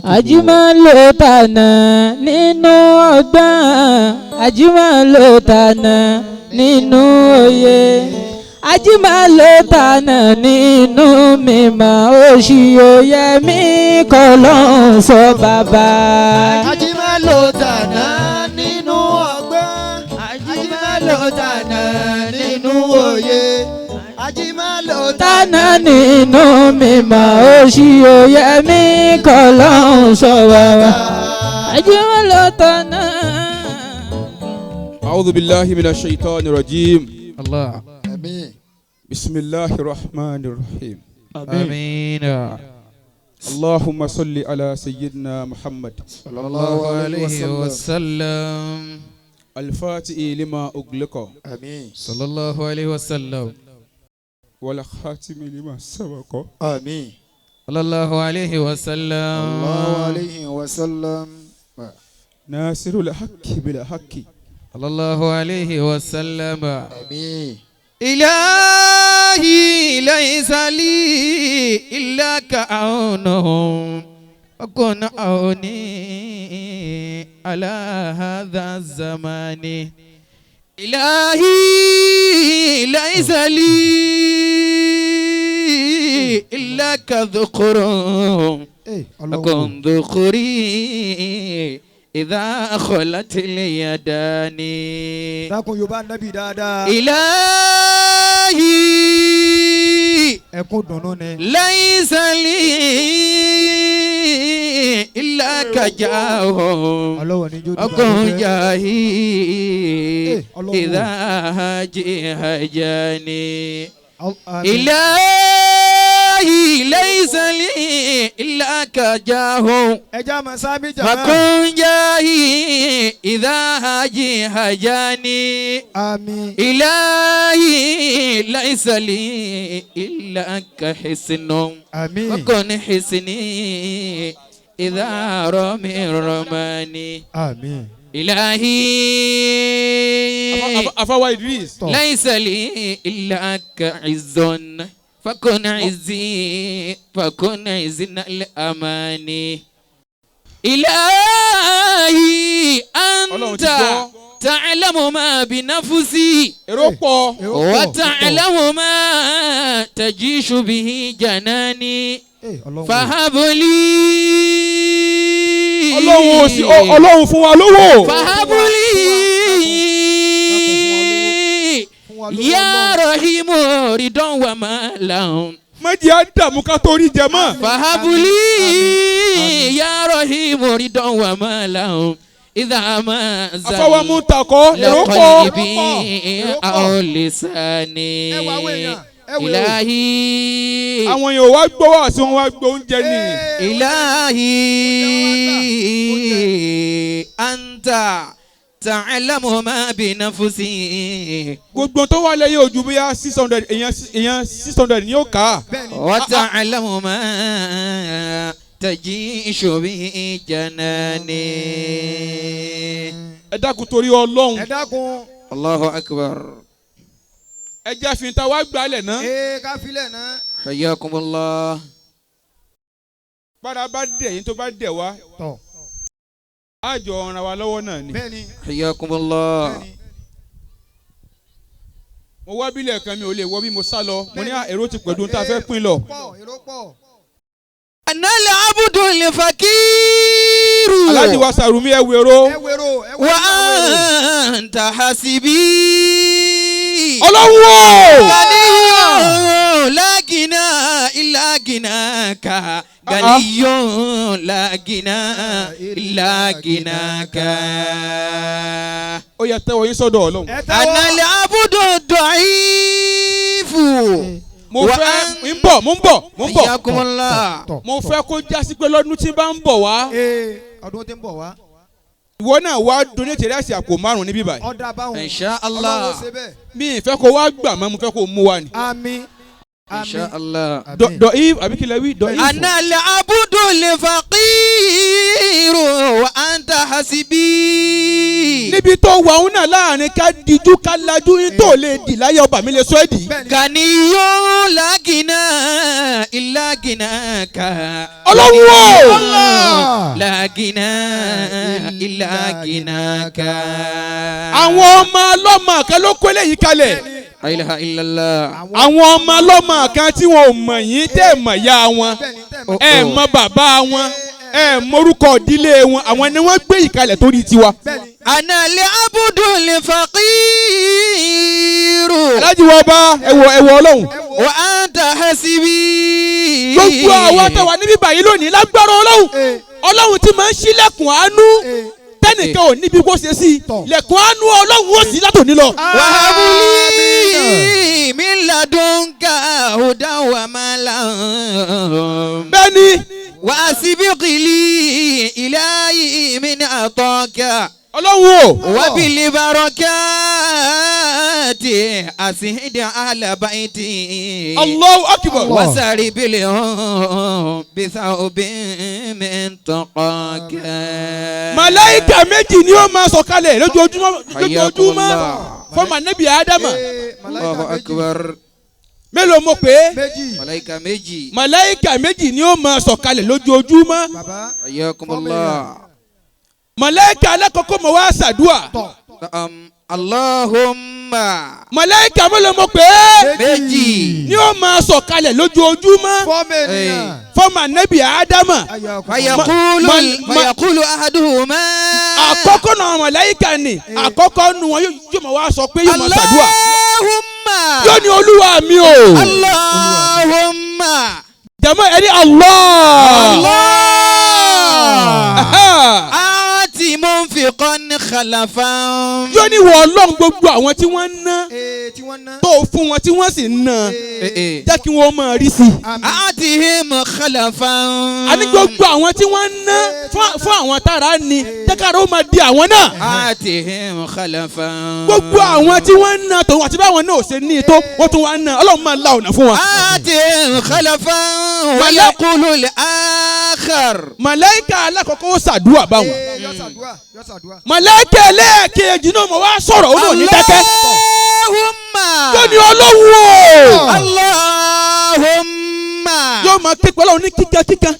Ajímọ̀ ló tànà nínú ọgbọ́n, Ajímọ̀ ló tànà nínú òye, Ajímọ̀ ló tànà nínú mímọ̀, òṣì òye mi kọ́ ló ń sọ bàbá. Ajímọ̀ ló tànà nínú ọgbọ́n, Ajímọ̀ ló tànà nínú òye, Ajímọ̀ ló tànà nínú mímọ̀, òṣì òye mi kọ́ ló ń sọ bàbá. Ajímọ̀ ló tànà. أعوذ بالله من الشيطان الرجيم. الله. Àmín. بسم الله الرحمن الرحيم. آمين. اللهم صل على سيدنا محمد صلى الله عليه وسلم. الفاتح لما أغلق. Àmín. صلى الله عليه وسلم. والخاتم لما سبق. Àmín. صلى الله عليه وسلم. الله عليه وسلم. ناصر الحق بالحق. صلى الله عليه وسلم. Àmín. إلهي ليس لي إلا كعونهم وكن عوني على هذا الزمان. إلهي ليس لي إلا كذكر وكن ذكري إذا خلت اليدان. Dákun, Yorùbá nábì dáadáa. إلهي Ẹkún dùnú ni. ليس لي إلا كجاه Ọlọ́wọ́ ní jó dìbò. أكون جاهي الله. إذا هاجي هجاني. إلهي ليس لي إلا كجاه Ẹja máa sábì jàmá. فكن جاهي إذا هاجي هجاني. Àmín. إلهي ليس لي إلا كحسن Àmín. وكن حسني إذا رمي رماني. Àmín. إلهي أفا إدريس. Tọ́. ليس لي إلا كعز فكن عزي فكن عزنا الأماني. إلهي Ọlọ́run أنت ti gbọ́. تعلم ما بنفسي Èrò pọ̀. وتعلم ما تجيش به جناني. Ọlọ́run. فهب لي. Ọlọ́run ò sí, Ọlọ́run fún wa lówó. فهب لي Fún wa lówó. يا Ọlọ́run. رحيم رضا وما لهم. Má jẹ́ á dààmú ká tó rí jẹ mọ́. فهب لي يا رحيم رضا وما لهم إذا ما Afáwa mú takọ́, èrò pọ̀. لقلبي أو لساني. Ẹ wá àwọn èèyàn, ẹ wò ó. إلهي. Àwọn èèyàn wá gbọ́ wá sí wọn wá gbọ́ oúnjẹ ni. إلهي أنت تعلم ما بنفسي. Gbogbo tó wà lẹ́yìn ojú bóyá 600 èèyàn, èèyàn 600 ni yóò ká. Bẹ́ẹ̀ni. وتعلم ما تجيش به جناني. Ẹ dákun torí Ọlọ́run. Ẹ dákun. الله أكبر. Ẹ jẹ́ fi ta wá gbalẹ̀ náà. Ee, ká filẹ̀ náà. حياكم الله. Bára bá dẹ̀ yín tó bá dẹ̀ wá. Tọ́. Á jọ ràn wá lọ́wọ́ náà ni. Bẹ́ẹ̀ni. حياكم الله. Bẹ́ẹ̀ni. Mo wá bílẹ̀ kan, mi ò lè wọ bí mo sá lọ. Mo ní à, èrò ti pẹ̀lú tá a fẹ́ pín lọ. Pọ̀, èrò pọ̀. أنا العبد الفقير. Aláàjì wa Sàrùmí, ẹ wèrò. Ẹ wèrò, ẹ wèrò, ẹ wèrò. وأنت حسبي. Ọlọ́run o. غني لا غنى إلا غناك، غني لا غنى إلا غناك. Ó yẹ tẹ́wọ́ yín sọ́dọ̀ Ọlọ́run. Ẹ tẹ́wọ́. أنا العبد الضعيف. Mo fẹ́ ń bọ̀, mo ń bọ̀, mo ń bọ̀. حياكم الله. Tọ́. Mo fẹ́ kó jásí pé lọ́dún tí bá ń bọ̀ wá. Ee, ọdún tí ń bọ̀ wá. Ìwọ náà wá donate rice àpò 5 níbí báyìí. Ọ̀dà báwọn. إن شاء Ọlọ́run ó الله. ṣe bẹ́ẹ̀. Mi ì fẹ́ kó wá gbà mọ́, mo fẹ́ kó mú wa ni. Àmín. إن شاء الله. Dọ̀ if àbí kílẹ̀ wí dọ̀ if. أنا العبد الفقير وأنت حسبي. Níbi Ibi tó wà òun náà láàrin ká dijú ká lajú ní tó lè dì láyé ọba mi lè sọ ẹ́ dì. Gàníyó lágìnà ìlágìnà ká. Ọlọ́run o. Lágìnà ìlágìnà ká. Àwọn ọmọ ọlọ́mọ kan ló kó eléyìí kalẹ̀. La ilaha illallah. Àwọn ọmọ ọlọ́mọ kan tí wọn ò mọ̀ yín tẹ́ ẹ̀ mọ̀ ya wọn ẹ̀ mọ̀ bàbá wọn ẹ̀ mọ̀rúkọ ìdílé wọn àwọn ni wọ́n gbé ìkalẹ̀ torí tiwa. Ana li abudul faqiru. Aláàjì wọ ọba ẹ̀wọ̀ ẹ̀wọ̀ Ọlọ́run. Wa anta hasibi. Gbogbo àwọn tó wà níbí báyìí lónìí lágbára Ọlọ́run. Ọlọ́run tí máa ń ṣílẹ̀kùn àánú tẹ́nìkan ò níbi kó ṣe sí lẹ̀kùn àánú Ọlọ́run ó sì látòní lọ. Wahabuli min ladunka hudan wa malan. Bẹ́ẹ̀ni. Wa asbiqli ilahi min ataka. Ọlọ́run o. Wabili barakati asihidi ala baiti. Allahu akbar. Wasari bili bisaobi min taqaka. Màláíkà méjì ni ó máa sọ̀kalẹ̀ lójoojúmọ́ lójoojúmọ́ fọ́mà nẹ́bí Ádámà. Allahu akbar. Mélòó mo pè é? Màláíkà méjì. Màláíkà méjì ni ó máa sọ̀kalẹ̀ lójoojúmọ́. Hayyakumullah. Màláíkà alákọ̀ọ́kọ́ mọ̀ wá ṣàdúà. Allahumma. Màláíkà mélòó mo pè é? Méjì. Ni ó máa sọ̀kalẹ̀ lójoojúmọ́. Fọ́mà nẹ́bí Ádámà. Fayaqulu ahaduhuma. Àkọ́kọ́ náà màláíkà ni àkọ́kọ́ nu wọn yóò máa wá sọ pé yóò máa ṣàdúà. Allahumma. Yóò ní Olúwa mi o. Allahumma. Jàmọ́ ẹni Allah. Allah. Àti munfiqan khalafan. Yóò ní wọ Ọlọ́run gbogbo àwọn tí wọ́n ń ná tó fún wọn tí wọ́n sì ń ná jẹ́ kí wọ́n máa rí sí i. Àtihim khalafan. A ní gbogbo àwọn tí wọ́n ń ná fún àwọn tára ni jẹ́ kára ó máa di àwọn náà. Àtihim khalafan. Gbogbo àwọn tí wọ́n ń ná tòun àti báwọn náà ò ṣe ní tó wọ́n tún wá ń ná Ọlọ́run máa la ọ̀nà fún wọn. Àtihim khalafan wa yaqulu al-akhar. Màláíkà alákọ̀ọ́kọ́ ó ṣàdúrà báwọn. Màláíkà ẹlẹ́ẹ̀kejì náà mo wá sọ̀rọ̀ ó náà ní dákẹ́. Allahumma. Yóò ní Ọlọ́run o. Allahumma. Yóò máa ké pẹ̀lú ní kíkan kíkan.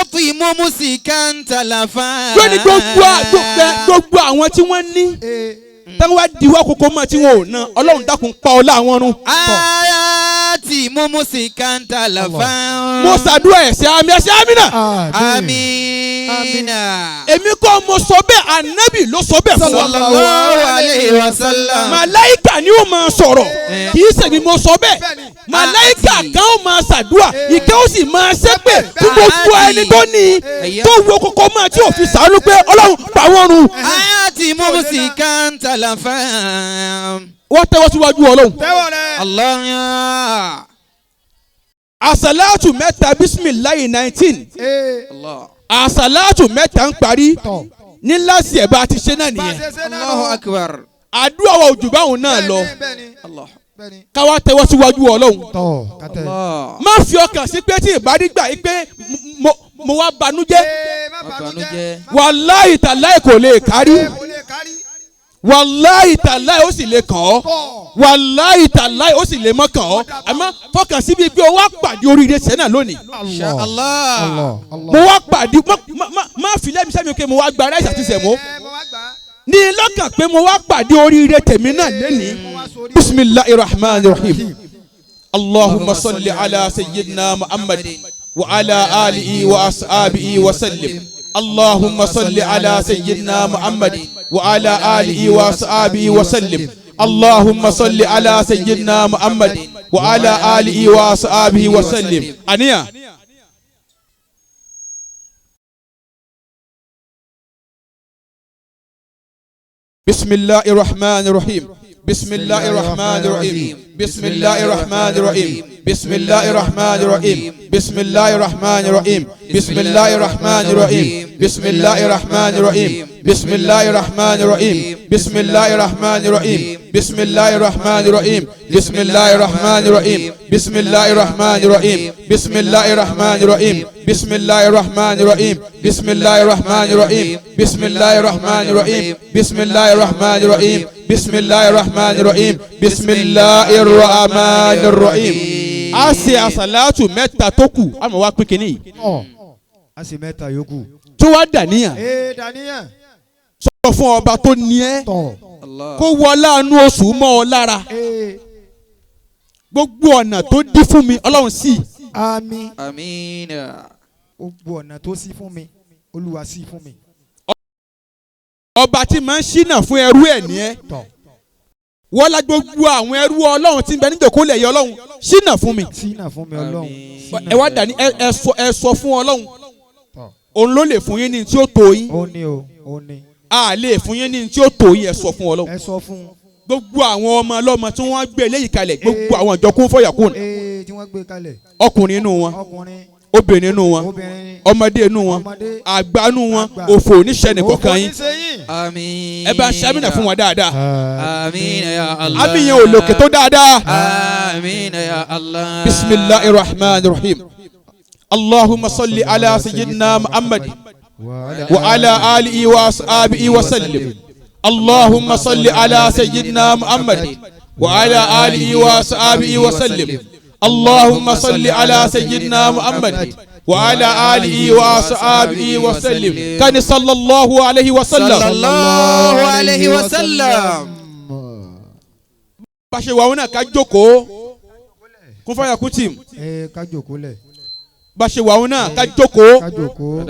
Àti mumusikan talafa. Yóò ní gbogbo àwọn tí wọ́n ní. Táwọn wá diwọ́ kókó mọ́ tí wọ́n ò ná Ọlọ́run dákun pa ọlá àwọn run. Àti mumusikan talafa. Mo ṣàdúrà ẹ̀sẹ̀ àmì ẹ̀sẹ̀ àmì náà. Amina. Èmi kọ́ mo sọ bẹ́ẹ̀ ànábì ló sọ bẹ́ẹ̀ fún wa. Sallallahu alayhi wa sallam. Màláíkà ni ó máa sọ̀rọ̀ kì í ṣèmi mo sọ bẹ́ẹ̀. Màláíkà kan ó máa ṣàdúrà ìkẹ́ ó sì máa ṣépè fún gbogbo ẹni tó ní tó wo kókó máa tí ò fi ṣàánú pé Ọlọ́run pa wọ́n run. Àti mumusikan talafa. Wọ́n tẹ́wọ́ síwájú Ọlọ́run. Allah. Àsàlátù mẹ́ta bísímìláì 19. Àsàlátù mẹ́ta ń parí ní láti ẹ̀ bá ti ṣe náà nìyẹn. Allahu akbar. Àdúrà wa òjò báwọn náà lọ. Káwá tẹ́wọ́ síwájú Ọlọ́run. Má fi ọkàn sí pé tí ìbádí gbà yí pé mo wá banújẹ́. Wàláhì tàláhì kò lè kárí. Wàláhì tàláhì ó sì lè kàn ọ́. Wàláhì tàláhì ó sì lè mọ́ kàn ọ́. Àmọ́ fọkàn síbi pé o wá pàdé oríire sẹ́nà lónìí. Allah. Mo wá pàdé má fi lẹ́mi sẹ́mi pé mo wá gba ráìsì àti sẹ̀mó. Ní lọ́kàn pé mo wá pàdé oríire tèmi náà lónìí. Bismillahir Rahmanir Rahim. Allahumma salli ala sayyidina Muhammad wa ala alihi wa ashabihi wa sallim. Allahumma salli ala sayyidina Muhammad wa ala alihi wa ashabihi wa sallim. Allahumma salli ala sayyidina Muhammad wa ala alihi wa ashabihi wa sallim. Aniya. Bismillahir Rahmanir Rahim. Bismillahir Rahmanir Rahim. Bismillahir Rahmanir Rahim. Bismillahir Rahmanir Rahim. Bismillahir Rahmanir Rahim. Bismillahir Rahmanir Rahim. Bismillahir Rahmanir Rahim. بسم الله الرحمن الرحيم بسم الله الرحمن الرحيم بسم الله الرحمن الرحيم بسم الله الرحمن الرحيم بسم الله الرحمن الرحيم بسم الله الرحمن الرحيم بسم الله الرحمن الرحيم بسم الله الرحمن الرحيم بسم الله الرحمن الرحيم بسم الله الرحمن الرحيم بسم الله الرحمن الرحيم بسم الله الرحمن الرحيم. A ṣe àsàlátù mẹ́ta tó kù àmọ́ wá pín kínní. A ṣe mẹ́ta yòókù. Tó wá dàníyàn. Ee dàníyàn. Sọ fún ọba tó ní ẹ kó wọ láàánú oṣù mọ́ ọ lára. Gbogbo ọ̀nà tó dí fún mi Ọlọ́run sí. Àmín. Àmín. Gbogbo ọ̀nà tó ṣí fún mi Olúwa ṣí fún mi. Ọba tí máa ń ṣínà fún ẹrú ẹ̀ ní ẹ. Wọ́n lá gbogbo àwọn ẹrú Ọlọ́run tí ń bẹ níjòkó lẹ̀ yẹ Ọlọ́run ṣínà fún mi. Ṣínà fún mi Ọlọ́run. Ẹ wá dání ẹ sọ fún Ọlọ́run. Òun ló lè fún yín ní tí ó tó yín. Ó ní o, ó ní. A lè fún yín ní tí ó tó yín ẹ sọ fún Ọlọ́run. Ẹ sọ fún. Gbogbo àwọn ọmọ ọlọ́mọ tí wọ́n gbé eléyìí kalẹ̀ gbogbo àwọn ìjọ kún fọyàkùn. Tí wọ́n gbé kalẹ̀. Ọkùnrin inú wọn. Obìnrin inú wọn. Ọmọdé inú wọn. Àgbà inú wọn. Òfò oníṣẹ́ nìkọ̀ọ̀kan yín. Àmín. Ẹ bá ń ṣàmìnà fún wọn dáadáa. Àmín ya Allah. Àmín yẹn ò lòkè tó dáadáa. Àmín ya Allah. Bismillahir Rahmanir Rahim. Allahumma salli ala sayyidina Muhammad wa ala alihi wa ashabihi wa sallim. Allahumma salli ala sayyidina Muhammad wa ala alihi wa ashabihi wa sallim. Allahumma salli ala sayyidina Muhammad wa ala alihi wa ashabihi wa sallim. Kani sallallahu alayhi wa sallam. Sallallahu alayhi wa sallam. Bá ṣe wà wọn náà ká jókòó kún fàyà kú tìm. Ká jókòó lẹ̀. Bá ṣe wà wọn náà ká jókòó. Ká jókòó.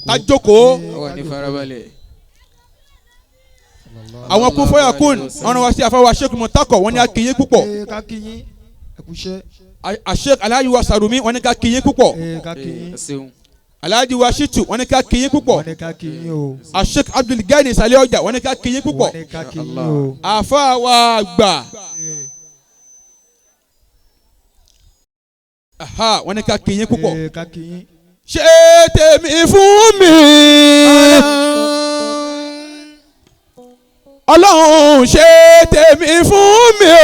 Ká jókòó. Ó ní farabalẹ̀. Àwọn kún fàyà kún ọ̀nà wa sí àfáwà Sheikh Mutakọ wọ́n ní a kí yín púpọ̀. Ká kí yín. Ẹ kú iṣẹ́. Sheikh Alhaji wa Sarumi wọ́n ní ká kí yín púpọ̀. Ká kí yín. Alhaji wa Shitu wọ́n ní ká kí yín púpọ̀. Wọ́n ní ká kí yín o. Sheikh Abdul Gani Sálẹ̀ Ọjà wọ́n ní ká kí yín púpọ̀. Wọ́n ní ká kí yín o. Àfáà wa àgbà. Wọ́n ní ká kí yín púpọ̀. Ká kí yín. Ṣé tèmi fún mi? Ọlọ́run ṣe tèmi fún mi o.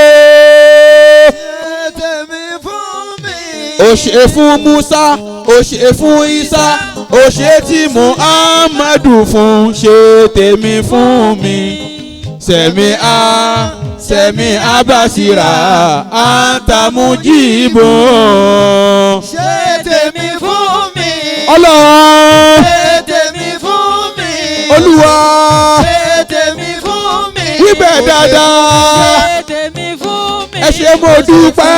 Ṣé tèmi fún mi? Ó ṣe fún Musa, ó ṣe fún Isa, ó ṣe tí Muhammadu fún, ṣe tèmi fún mi. Sẹ̀mi a sẹ̀mi abasira antamujibo. Ṣé tèmi fún mi? Ọlọ́run. Ṣé tèmi fún mi? Olúwa. Ṣé tèmi fún mi? Wíbẹ̀ dáadáa. Ṣé tèmi fún mi? Ẹ ṣé mo dúpẹ́.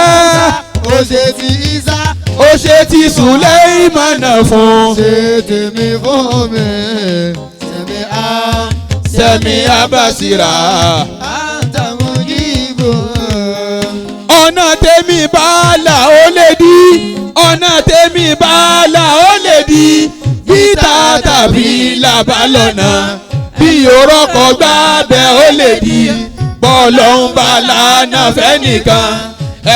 Ó ṣe ti Isa. Ó ṣe ti Sùlẹ́ìmánà fún. Ṣé tèmi fún mi? Sẹ̀mi a. Sẹ̀mi abasira. Antamujibo. Ọ̀nà tèmi bá là ó lè dí. Ọ̀nà tèmi bá là ó lè dí. Bíta tàbí làbá lọ́nà. Bí òrọ́kọ̀ gbá bẹ́ ó lè dí. Bọ́ọ̀lù ń bá lànà fẹ́ nìkan.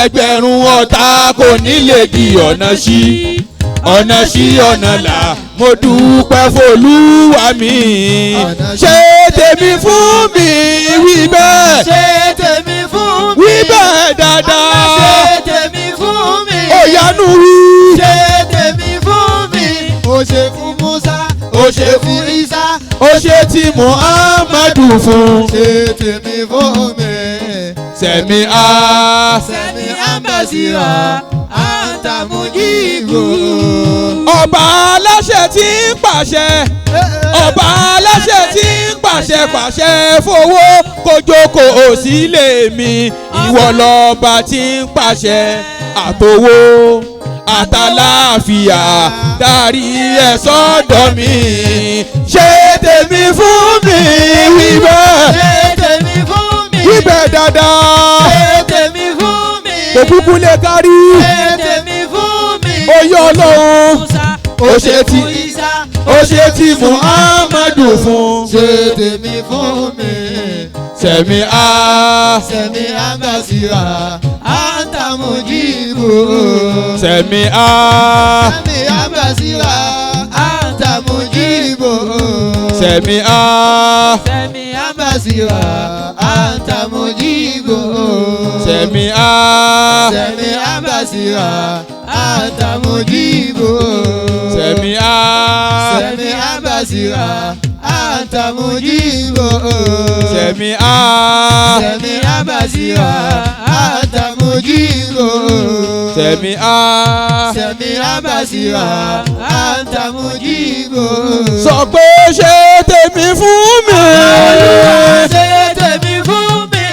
Ẹgbẹ̀rún ọ̀tá kò ní lè di ọ̀nà sí. Ọ̀nà sí ọ̀nà là mo dúpẹ́ f'Olúwa mi. Ṣé tèmi fún mi wí bẹ́ẹ̀. Ṣé tèmi fún mi? Wí bẹ́ẹ̀ dáadáa. Ṣé tèmi fún mi? Òyànú wí. Ṣé tèmi fún mi? Ó ṣe fún Musa. Ó ṣe fún Isa. Ó ṣe tí Muhammadu fún. Ṣé tèmi fún mi? Sẹ̀mi a. Sẹ̀mi abasira antamujibo. Ọba aláṣẹ tí ń pàṣẹ. Ọba aláṣẹ tí ń pàṣẹ pàṣẹ fowó kójókò òsílẹ̀ mi. Ìwọ lọ́ba tí ń pàṣẹ àtowó àtàláfíà darí ẹ sọ́dọ̀ mi. Ṣé tèmi fún mi wí bẹ́ẹ̀. Ṣé tèmi fún mi? Wí bẹ́ẹ̀ dáadáa. Ṣé tèmi fún mi? Òkúkú lè kárí. Ṣé tèmi fún mi? Oyè Ọlọ́run. Ó ṣe ti ó ṣe ti Muhammadu fún. Ṣé tèmi fún mi? Sẹ̀mi a. Sẹ̀mi abasira antamujibo. Sẹ̀mi a. Sẹ̀mi abasira antamujibo. Sẹ̀mí á. Sẹ̀mí Ambasira anta mujibu. Sẹ̀mí á. Sẹ̀mí ambasira anta mujibu. Sẹ̀mí á. Sẹ̀mí ambasira anta mujibu. Sẹ̀mí á. Sẹ̀mí ambasira anta mujibu. Sẹ̀mí á. Sẹ̀mí ambasira anta mujibu. Sọ pé ṣé tèmi fún mi. Ṣé tèmi fún mi.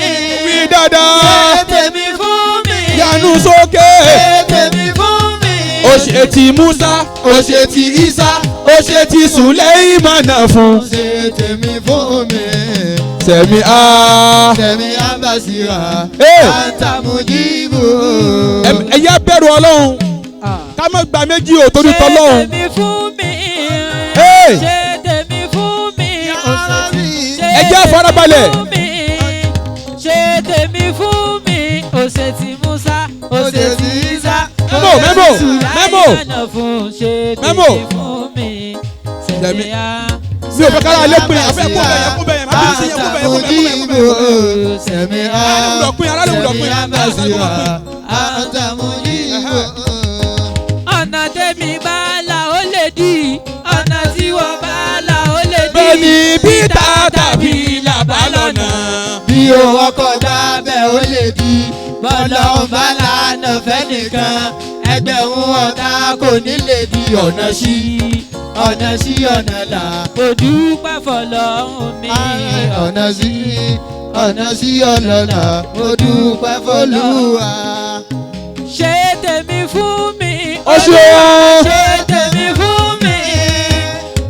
Wí dáadáa. Ṣé tèmi fún mi. Yanu sókè. Ṣé tèmi fún mi. Ó ṣe ti Musa, ó ṣe ti Isa, ó ṣe ti Sùlẹ́ìmánà fún. Ṣé tèmi fún mi. Sẹ̀mí á. Sẹ̀mí ambasira anta mujibu. Ẹ yá bẹ̀rù Ọlọ́run ká má gba méjì ò torí tọ́lọ́run. Ṣé tèmi fún mi. Ṣé tèmi fún mi. Ẹ jẹ́ farabalẹ̀. Ṣé tèmi fún mi. Ó ṣe ti Musa, ó ṣe ti Isa. Memo, memo, memo. Memo. Sẹ̀mí á. Mi ò fẹ́ kára lé pin àfẹ́ kó bẹ̀yẹ kó bẹ̀yẹ má bí sí yẹ kó bẹ̀yẹ kó bẹ̀yẹ kó bẹ̀yẹ. Sẹ̀mí Ará lè wùdọ̀ pin, ará lè wùdọ̀ pin. Sẹ̀mí ambasira anta mujibu. Ọ̀nà tèmi bá là ó lè dì, ọ̀nà tí wọ́n bá là ó lè dì. Bẹ́ẹ̀ni Peter tàbí làbá lọ́nà. Bí o ọkọ̀ dábẹ́ ó lè di bọ́lá ọba lànà fẹ́nìkan ẹgbẹ̀rún ọ̀tá kò ní lè di ọ̀nà sí ọ̀nà sí ọ̀nà là. Mo dúpẹ́ fọlọ́run mi. Ọ̀nà sí ọ̀nà sí ọ̀nà là mo dúpẹ́ f'Olúwa. Ṣé tèmi fún mi. Ó ṣe é. Ṣé tèmi fún mi.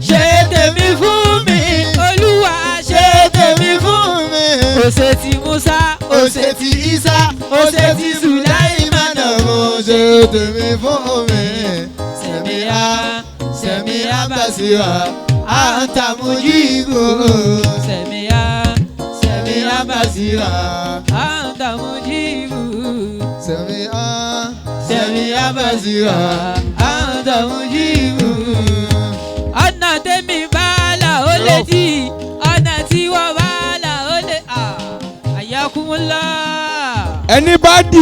Ṣé tèmi fún mi. Olúwa ṣé tèmi fún mi. Ó ṣe ti Musa, Ó ṣe ti Isa, ó ṣe ti Sùláìmánà mo ṣe tèmi fún mi. Sẹ̀mí á. Sẹ̀mí ambasira anta mujibu. Sẹ̀mí á. Sẹ̀mí ambasira. Anta mujibu. Sẹ̀mí á. Sẹ̀mí ambasira anta mujibu. Ọ̀nà tèmi bá là ó lè dì, ọ̀nà tí wọ́n bá là ó lè. Àyàkúnlá. Ẹni bá dì